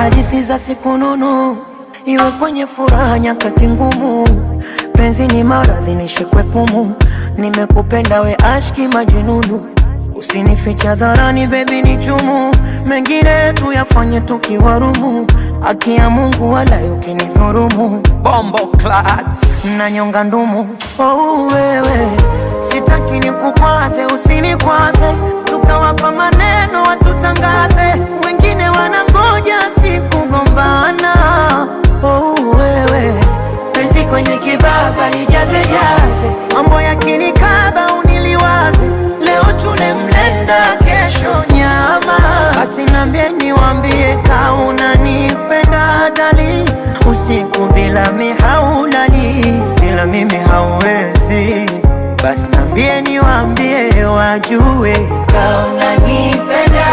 Hadithi za siku nono, iwe kwenye furaha nyakati ngumu. Penzi ni maradhi, nishikwe pumu. Nimekupenda we ashki majinunu, usinificha dharani baby ni chumu. Mengine tuyafanye tukiwarumu, haki ya Mungu wala ukinidhurumu Bombo Clat. Nanyonga ndumu. Oh, wewe sitaki nikukwaze, usinikwaze, tukawapa maneno watutangaze, wengine wanangoja sikugombana. Oh, wewe penzi kwenye kibaba lijazejaze, mambo yakinikaba uniliwaze, leo tule mlenda, kesho nyama. Basi niambie niwaambie, kaunanipenda dali, usiku bila mihaulali, bila mimi hauwezi. Basi niambie niwaambie, wajue kaunanipenda